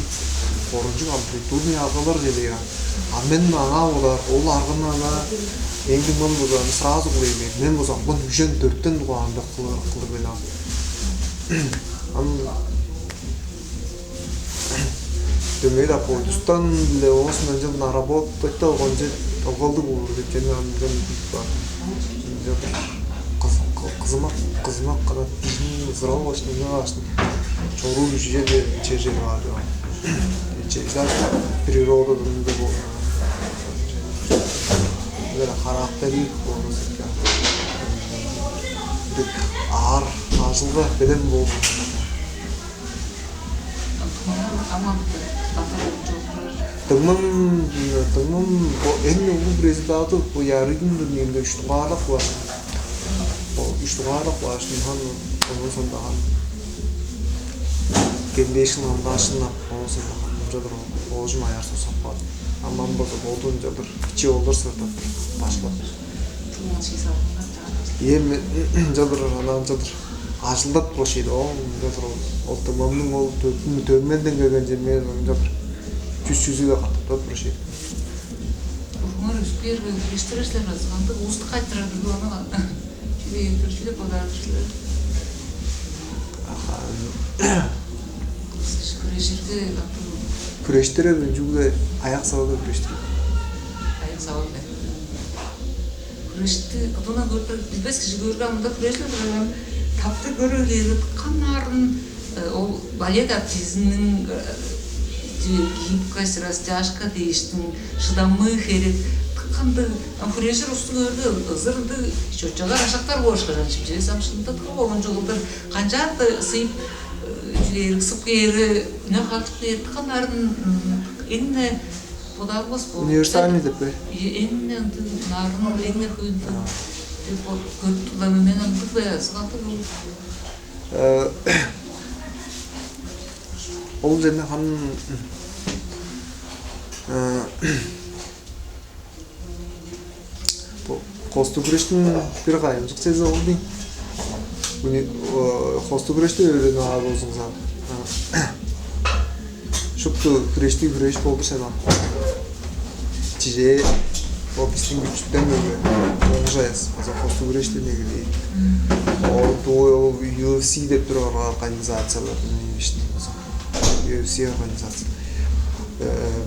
корунчуг амплитудный алгалар желээр ам. А мен аңаа олар, ол арганы аңаа эңдиң мен бузаны сразу кылып мен бузам бун үжен дөрттен дугаанда кылыр кылыр мен ам. Ам дөмей да подустан биле оосундан жыл наработать да конче оголдуг болур деп жана ам жан бар. Жан кызымак кызымак кана бижин зырал башын не башын чоруу үжү черде чежер бар деп. Чежер природа дымында бо характери болмаса аар ажылга белем болур. Дыңмым дыңмым бо эң улуг результаты бо ярыйдын дурнуунда үч дугаарлап бар. Ол үч дугаарлап бар шын хан онун сонда хан кендешин андашын ап онун сонда хан ынчалыр оожум аяр сосап бар. Аман болза болду ынчалыр бичи олдур сыртып башкылап. Эми ынчалыр ана ынчалыр ажылдап болуш ийди. Ол ынчалыр ол дымымның ол төменден келген жемээр ынчалыр чүс чүзүгө катаптап болуш ийди. Бургуңар өскээр кириштирер силер азы кандыг уустук кайтырар билип аны чүле чүле бодаар силер. Аха. Күреширге кандыг Күрештирер мен чүгле аяк сабада күрештирер. Аяк сабада. Күрешти кыдына көрүп билбес кижи көргө мында күрештип турган таптыг көрүп канаарын ол балет артистиниң гибкость, растяжка дээштиң шыдамыы херек кандыг ам хүрежир устуг өргө ызыр ындыг чочагар ашактар боошкажан чимчээс ам шынында тыга болгон чугулдур канчаат сыйып чүлээрик сып кээри үне хартып кээр тыка нарын эңне бодаарбас бо. Универсальный деп бе? Эңне ындыг нарын эңне хөйүн көрүп турган мен ындыг бе сыгаты бул. Ол жерде хан Бо хостуг күрештиң бир кайгамчык чези ол дейм. Уни хостуг күрешти өөрүнүп аар болзуңза, шупту күрешти күреш болду сен ал. Чижээ бо биздин күчтен көбү оңжаяс база хостуг күрештен эгелээр. Ол дуу U F C деп турар организациялардан эмештин база U F C организация.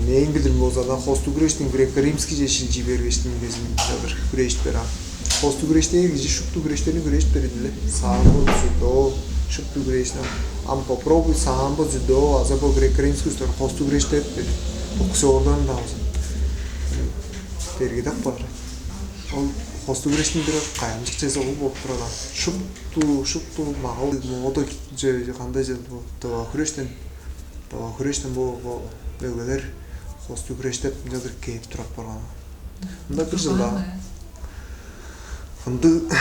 Мээң билирим болза ана хостуг күрештиң греко-римский же шилчий бергештиң безин бир күреш бер ам. Хостуг күреште кижи шупту күрештерни күреш берди эле. Самбо, дзюдо, шупту күреш. Ам попробуй самбо, дзюдо, аза бо греко-римский устар хостуг күреш деп бир боксёрдан да алсын. Бергедек бар. Ол хостуг күрештиң бир кайгамчык чези ол болуп турар. Шупту шупту магал моодо же кандай же доо күрештен доо күрештен бо мөгелер хостуг күрештеп ынчалдыр кээп турап барган. Мында бир жылда ындыг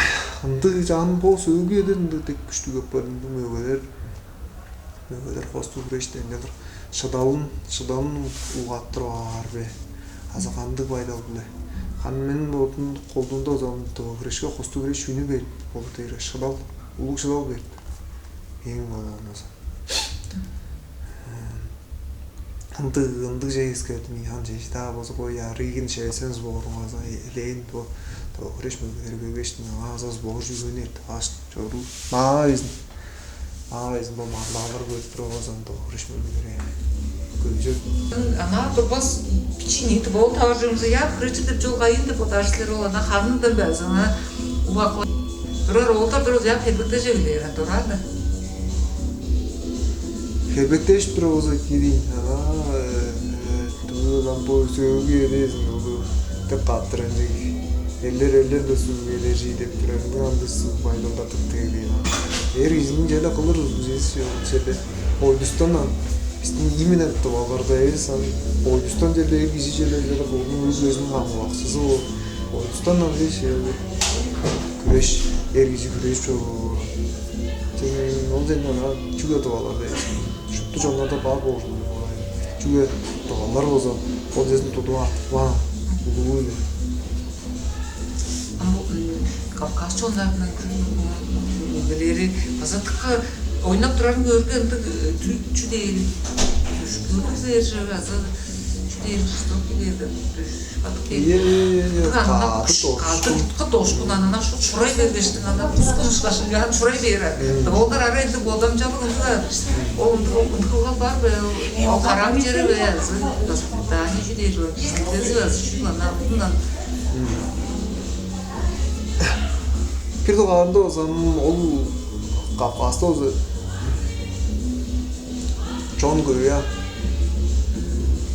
ындыг жан бо сөөгү эдер ындыг дег күштүг аппар ындыг мөгелер мөгелер хостуг күрештен ынчалдыр шыдалын шыдалын угаттырып аар бе азы кандыг байдал биле хан мен бодум колдуунда озалым доо күрешке хостуг күреш үнү берип болур дээр шыдал улуг шыдал берип эң болгон болза ындыг ындыг же эскердим хан чеже даа болза кой арыйгын шевесен сборунга элээн бо доо күреш мөгелер бөгештин аңаа аза сбор жүргөн эртип аш чоруу маа безин маа безин бо марлаалар көрүп турган болза ындыг күреш мөгелери көбүжөк Ана турбас бичиниити бол тавар жөнүнүзө я кырыжы деп жол кайын деп бодаар силер ол ана ханындан бе азы ана убакла турар оолдар турар я хербектеже билээр турар да Хербектешип турар болза кирейн ана туу лампо сөөгү элээзин улу деп каптыр ынчыг элдер элдер да суу элежий деп турар ындыг андыг суу байдалдатып тыгыйн эр кижиниң чеде кылыр узунчеси чеде бойдустан ан биздин именно тываларда эвес ан бойдустан чеде эр кижи чеде чеде болдун өз өзүнүн камгалакчызы болуп бойдустан ан эвес күреш эр кижи күреш чоруур ол жерден ана чүге тываларда эвес шупту чоннарда бар болур чүге тывалар болза ол жердин тудуп артып каан улуу эле Кавказ чоннарының мөгелери база тыкка ойнап турарын көөрге ындыг чү дээр дүшкүлүг дээр же азы чү Жестокий дээрге дүш катып Ийе, ийе, ийе. Ынга ана Кады куш кады дошкун. Кыт дошкун анан шу чурай бергештиң анан кускун ушкашын жаан чурай бээр. Мм. Олар ара элдик бодамчалыг ынга ол ындыгы кылган бар бе? Ол характери бе? Воспитание чү дээр бе? Синтези бе? Шул ана ындан Бир дугаарында болза ол Кавказта болза чон көбей а.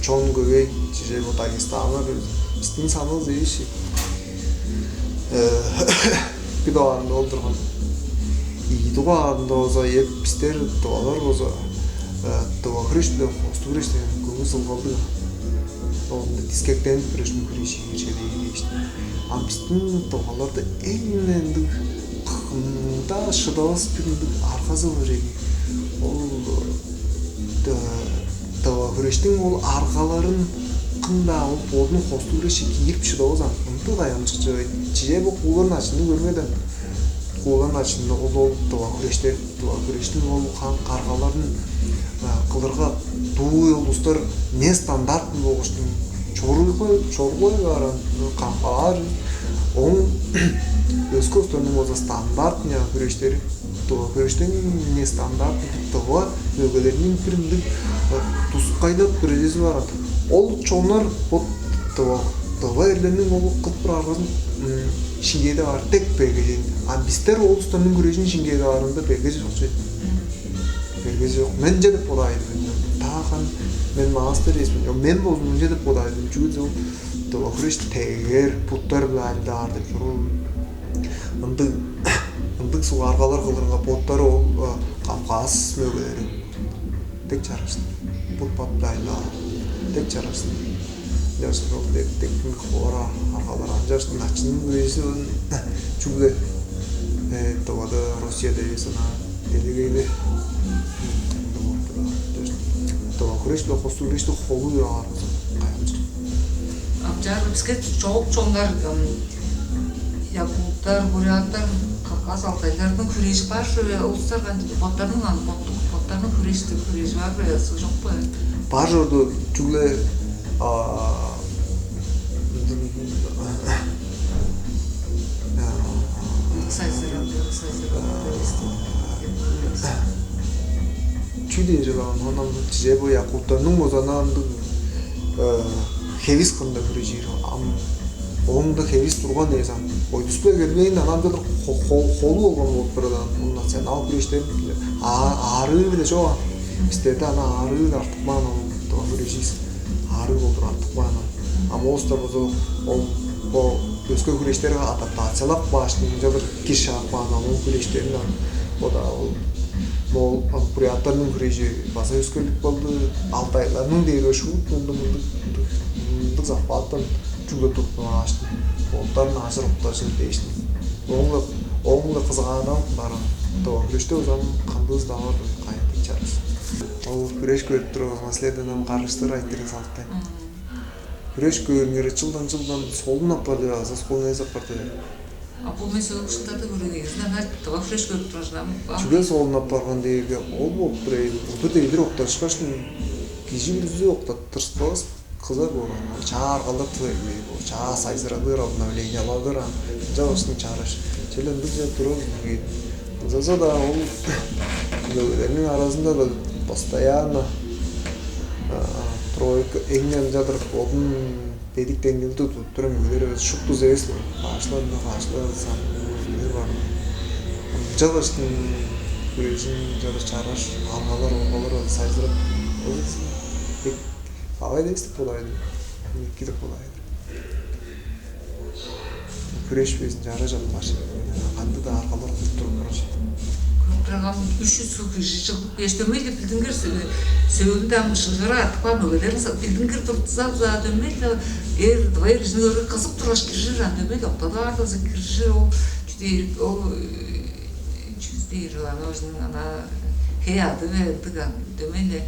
Чон көбей, чижээ бо Дагестанга бир биздин санывыс эвис. Э, бир дугаарында ол турган. Ийи дугаарында болза эп бистер тывалар болза э, тыва хүреш биле хостуг хүреш деген көңүл сылгалдыг. Ол дискектенип хүреш мүгүрү шиир чедейги дээшти. А биздин тываларда эң ындыг кымда шыдавас бир ындыг аргазы бар эги. Ол тыва хүрештиң ол аргаларын кымда ол бодунуң хостуг хүреши киирип шыдавас ам. Ындыг аянчыкчы чижээ бо куулар начынны көрмеден. Куулар начынны ол ол тыва хүрештер тыва хүрештиң ол каан каргаларын кылырга дуу улустар нестандартный болгуштуң чоруй чоруй бааран кампаар оң өске улустарның болза стандартный хүрештери тыва хүрештиң нестандартный тыва мөгелерниң бир ындыг тускайлап бир эжези бааран ол чоннар бо тыва тыва эрлерниң ол кылып турар аргазын шиңгээде бар дег бергежен а бистер ол улустарның хүрежин шиңгээде баарында бергеже чок чүве бергеже чок менче деп бодаайды мен таахан мен маастер эсмин мен болзун мынча деп бодаайды чүгүл ол дыва хүреш тегер буттар биле айлаар деп чоруур ындыг ындыг сугаргалар кылырга боттары ол кавказ мөгелери дег чарашсын бут бат айлаар дег чарашсын Яшнов дептиктиң хора аргалар анчаш начын күрээзи чүгле тывада Россияда эвес ана делегейде тыва күреш бе хостуг күрешти холу аар кайгамчык. Ам чаар биске чогук чоннар якуттар, буряттар, кавказ алтайларның хүрежи бар же улустар кандыг боттарның аны боттук боттарның хүрежи хүрежи бар бе чок бе? Бар жорду чүгле Чүү дээр чылаган онан тиже бо якуттарның бозана ындыг хевис кында хүрежир ам оңда хевис турган эзан ойдуспай келбейн анан бир холу болгон болуп турар национал күрөштер аарыы биле чок бистерде ана аарыы артыкмаан ол хүрежис аарыы болдур артыкмаан а моостар болза ол бо өске хүрээштерге адаптациялап кааштың ынчалдыр киш шаап каан ол хүрээштерин ам бо-даа ол моол буряттарның хүрээжи база өскерлик болду. Алтайларның дээри шуут мурнунда мындыг мындыг захваттан чүгле туруп кааштың боттарын ажыр октажыр дээштиң. Ооң-ла ооң-ла кызыгаанын бара. Доо хүрээште узан кандыызы-даа бар кайын чарыс. Ол хүрээш көрүп тургузуңар силерден ам карыштыр айтырыг салыптайн. Хүрээш көөрүңер чылдан чылдан солун апарды азы солун эс апарды. А бу мен сөөлүк шылдарда көрген эгизинден тыва хүрээш көрүп турар ам. Чүге солун апарган дээрге ол болуп тур эди. Бир дейлер окташкаштын кижи бүрүзү октаттырышпас кызар болган. Чаа аргалар тыва эмей бо. Чаа сайзырадыр обновлениялалдыр ам. Ынча баштың чараш. Чел ындыг жа турар. Ынчалза-даа ол мөгелерниң аразында-даа постоянно тройка эң ынчалдыр бодун бедик деңнелди тудуп тура мөгелер эвес шупту эвес бо. Баашыларында баашылар саннар бар. Ынчалгаштың күрежин ынчалдыр чараш алгалар, олгалар сайжырап бек бавай эвес деп болаайды. Эки деп болаайды. Хүреш безин чара чалгаш, кандыг-даа аргалар кылып туруп турар. Көрүп турган үш жүз суу кижи чыгып кеш дөмей деп билдингер сөөлүндө ам шыгыра артып каан мөгелерин билдингер туртуза дөмей эр дывай кижини көрүп кызып тургаш киржир ан дөмей октадып аарда киржир ол чүдээр ол чүдээр ана өзүнүн ана хей ады бе ындыг ан дөмей эле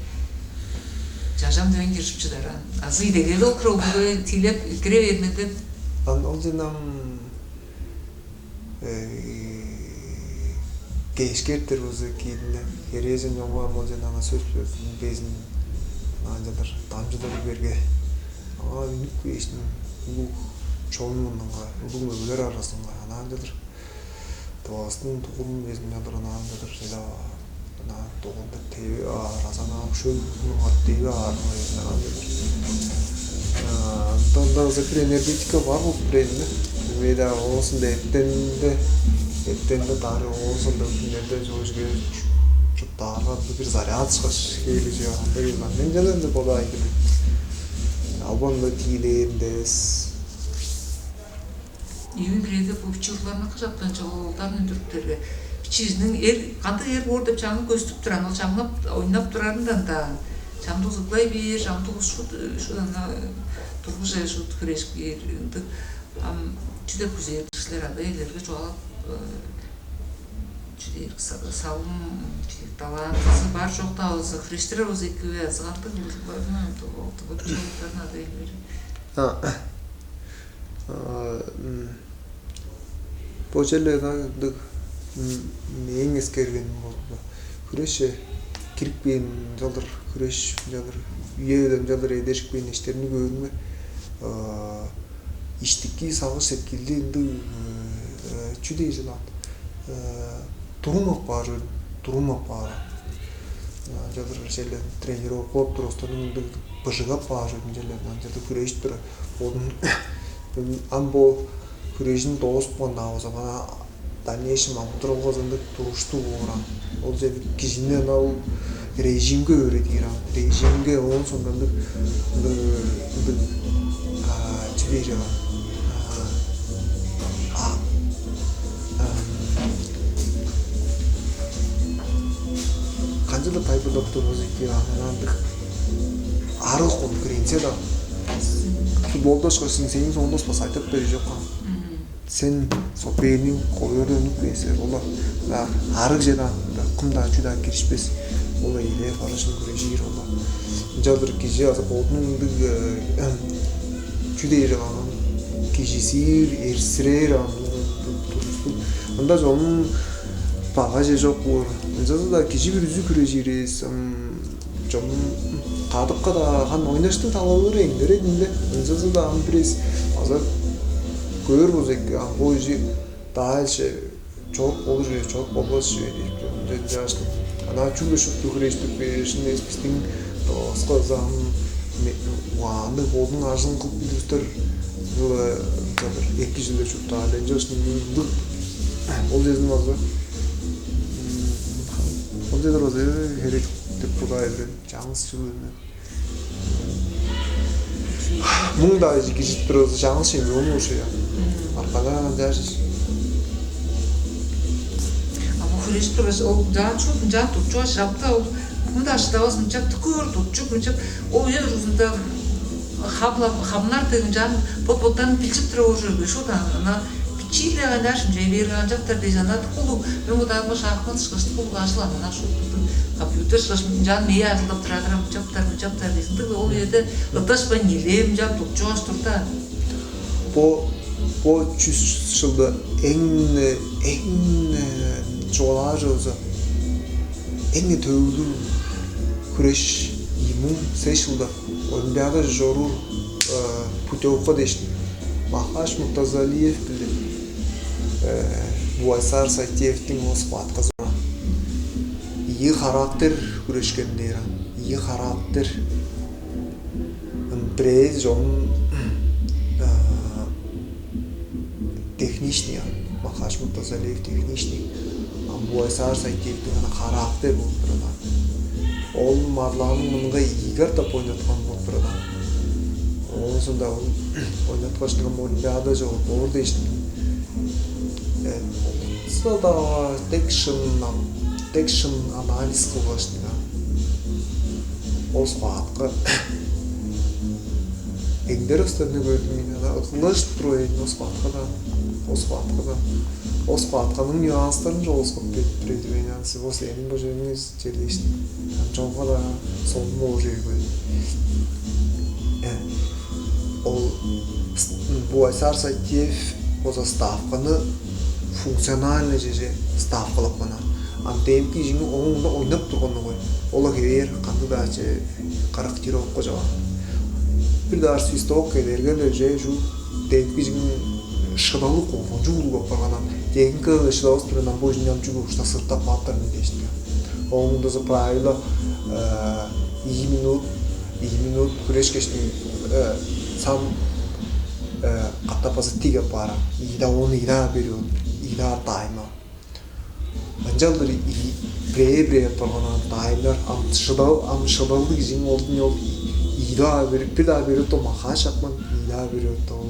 чажам дөөн киржип чыдар ан азы идегели ол кровбуга тиилеп кире берме деп Ан ол жана кээшкертер болза киидинде херээжен чоңгуар болчу ана сөс безин аанчалар дамчыдыр берге Аңаа үнүп кээштиң, улуг чон мурнунга, улуг мөгелер аразынга, анаа ынчалдыр Тывавыстың дугурун безин ынчалдыр анаа ынчалдыр чеде, анаа дугурда теви аар, аза анаа шөл мурнунга теви аар, анаа ынчалдыр. Ындан ынчалдыр энергетика бар болуп турар ийин. Билбейн-даа, оозунда эртенде, эртенде дары оозунда хүннерде чоожуге чуптаарга бир заряд ышкаш хээли чыгар. Андай мен чаланды бода айтырын. Албан да тиилээринде эвес. Ийин, бирээде бо бичии уругларны кыжаптан чыгып, оолдарын үндүрүптерге, бичиизиниң эр, кандыг эр боор деп чаңы көстүп турар, ол чаңнап ойнап турарындан-даа чамдык ыглай бээр, чамдык ушут ушут ана тургуже ушут хүрежип кээр ындыг. Ам чү деп күзээр кижилер ада иелерге чугаалап, чү дээр, салым, чү дээр, талантызы бар чок-даа болза, хүрештирер болза эки бе, азы кандыг кылдырларны, ол тыгып чыгыптарын ада иелери. А, а, м, бо черле ындыг, м, мээң эскергеним болду. Хүреше кирип кээн чалдыр, хүреш чалдыр, үе-биле чалдыр эдешип кээн эштерни көөрүмге, а, иштики сагыш-сеткилди ындыг, э, чү дээш ылаан, э, турумап каар чүве, турумап каар. Ынчалдыр черле тренировкалап турувустан ындыг быжыгап каар чүве, черле ынчалдыр хүрежип тура. Бодун ам бо хүрежин доозупкан-даа болза, мана дальнейшем амыдыралга ындыг туруштуг боор аан. Ол черле кижини ынаа ол режимге өөредир аан. Режимге, оон соонда ындыг, ындыг, ындыг, а, чү дээр аан. А, а, канчалдыр тайылбырлап турувус эки аан, ынаа ындыг арыг конкуренция-даа. Футболда ышкаш сен, сени соонда спасать этпези чок аан. Сен соперник, коюр өнүп кээсер, ол-ла арыг чедаан, кым-даа, чүү-даа киришпес. Ол-ла элээн барышын хүрежир, ол-ла. Ынчалдыр кижи азы бодунуң ындыг, э, чүү дээр аан, кижизир, эрзирээр аан, турустуг. Ында чонун багаже чок боор. Ынчалза-даа кижи бүрүзү хүрежир эвес, ам, чон кадыкка-даа хан ойнаштыг талалыр эңдерер ийин-ле. Ынчалза-даа ам бир эвес база көөр болза эки, ам бо кижи дальше чоруп болур чүве, чоруп болбас чүве деп, ынчан чаашты. Ана чүгле шупту хүрежип бээш, шын эвес бистиң Тывавыска ам угаанныг бодунуң ажылын кылып билир улустар, ылы, эки чүве чурттаар, ынчаш ындыг ол чедин база, ол чедер база херек деп бодаар мен. Чаңгыс чүве мен. Муң-даа кижип турувус чаңгыс чемпион болуш я. Аркадан ынчаар. А бо хүрежип тургаш, ол жаан чуут, жаан тутчугаш, жапта ол кым-даа шыдавас, мынчап тыкыр тутчуп, мынчап ол үе дургузунда хабла-, хамнар дег, жаан бот-боттарын билчип тура болур чорбай, шуут ана Бичии-ле кайнаар шимчей бээр канчаптар дээш, ана дыка улуг, мен бодаарымга, шахмат ышкаш дыка улуг ажыл ана, ана шуут компьютер ышкаш, ынчан мээ ажылдап турар-дыр, мынчаптар, мынчаптар дээш. Ындыг-ла ол үеде ыдашпайн нилээн ынчап тутчугаш турда. Бо, бо чүс чылда эң, эң, э, чугаалаар чүве болза, эң төөгүлүг хүреш ийи муң сес чылда Олимпиадаже чоруур, э, путевка дээш, Махач Муртазалиев биле, э, Буайсар Сайтиевтиң ол схватказы. Ийи характер хүрешкен дээр аан. Ийи характер. М, бирээзи чон, э, техничный, а, Махач Муртазалиев техничный, а Буайсар Сайтиевтиң ана характер болуп турар. Ол марлааның мынга ийгер деп ойнаткан болуп турар. Оон соонда ол ойнаткаштың Олимпиада чогу боор дээштиң. Э, ол сада тек шын, тек шын анализ кылгаштың. Ол схватка эңдер өстөрүнү көрдүм мен. Ана ыглажып туруп ээн ол схваткадан, ол схваткадан, ол схватканың нюанстарын чогулускап берип турар эди мен. Ансы бо сээниң бо чүвеңни черлеш, ам чонга-даа сонун болур чүве. Э, ол с-, Буайсар Сайтиев база ставканы функциональный чеже ставкалап каан. Ам демги кижиниң оңунда ойнап турганы гой. Ол-ла хевээр кандыг-даа че корректировка чогур. Бир даар свисток кедерген же шу дээп кижиң шыдалы коргунчуг улуг апарганан, техника шыдавыс турганан бо ужундан чүгү ушта сыртап кааптар мен дээшинге. Оон мындазы правило, э, ийи минут, ийи минут күрешкештиң, э, сам, э, катап база тиге апаара. Ийда он ийда берип, ийда тайма. Ынчалдыр бирээ-бирээ апарганан тайыннар ам шыдал ам шыдалдыг кижиң олдун ол ийда берип, бир даа берип то махаа шапкан, ийда берип то ол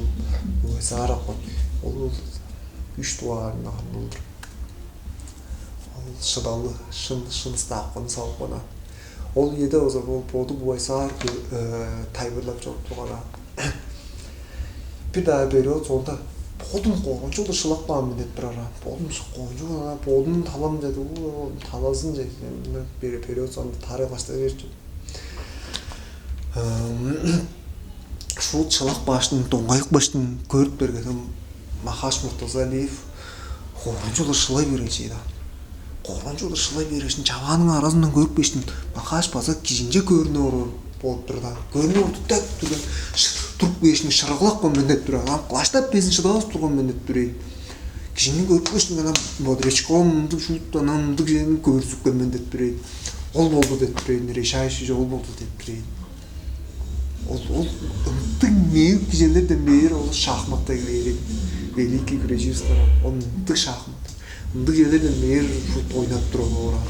угасаар апкан. Ол үш дугаарында кандылдыр. Ол шыдалы шын шын стаапканы салып кана. Ол ийеде оза ол боду бугайсаар тайбырлап чоруп турган. Бир даа период соонда бодум коргунчугу шылап каан мен деп турар. Бодум коргунчугу, бодум талам деди, талазын деди. Бир период соонда тарыглашта берчү. Шуут шылак баштың, доңгайык баштың көрүп бергедим. Махаш Муртазалиев коргунчугу шылай берген чейда. Коргунчугу шылай берешин чавааның аразындан көрүп кештим. Махаш база кижинче көрүнүп ору болуп турда. Көрүнүп орду так турган. Туруп кештим, шырыглап кон мен деп турар. Ам клаштап безин шыдавас турган мен деп турай. Кижини көрүп кештим, анан бодрячком мындык шуут, анан мындык жерин көрүзүп мен деп турай. Ол болду деп турай. Решающий ол болду деп турай. Ол ол ындыг мээң кижилерден бээр ол шахматта игилээр. Великий күреживистер ол ындыг шахмат. Ындыг черлерден бээр шут ойнап туруп олар.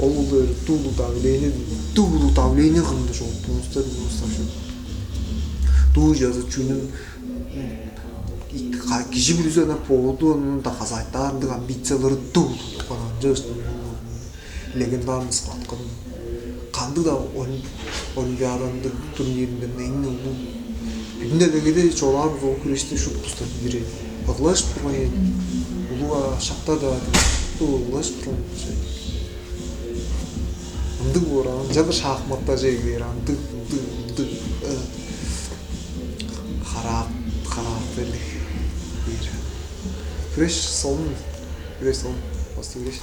Ол улуу давление, улуу давление кырында чогуптуңуздар улустар. Дуу жазы чүнүн кижи бүрүзү ана боду аны доказать ындыг амбициялары дуу туккан анча легендарный схватканы кандыг-даа олимпиадандыг турниринден эң улуу. Бүгүн делегеде чолаар узугу күрүштү шуптустан бири. Ыглаш турган улуга шакта-даа ыглаш турган. Ындыг боор ынча бир шахматта жегилээр ындыг ындыг ындыг харак характерлик бир күреш солун күреш солун басты күреш.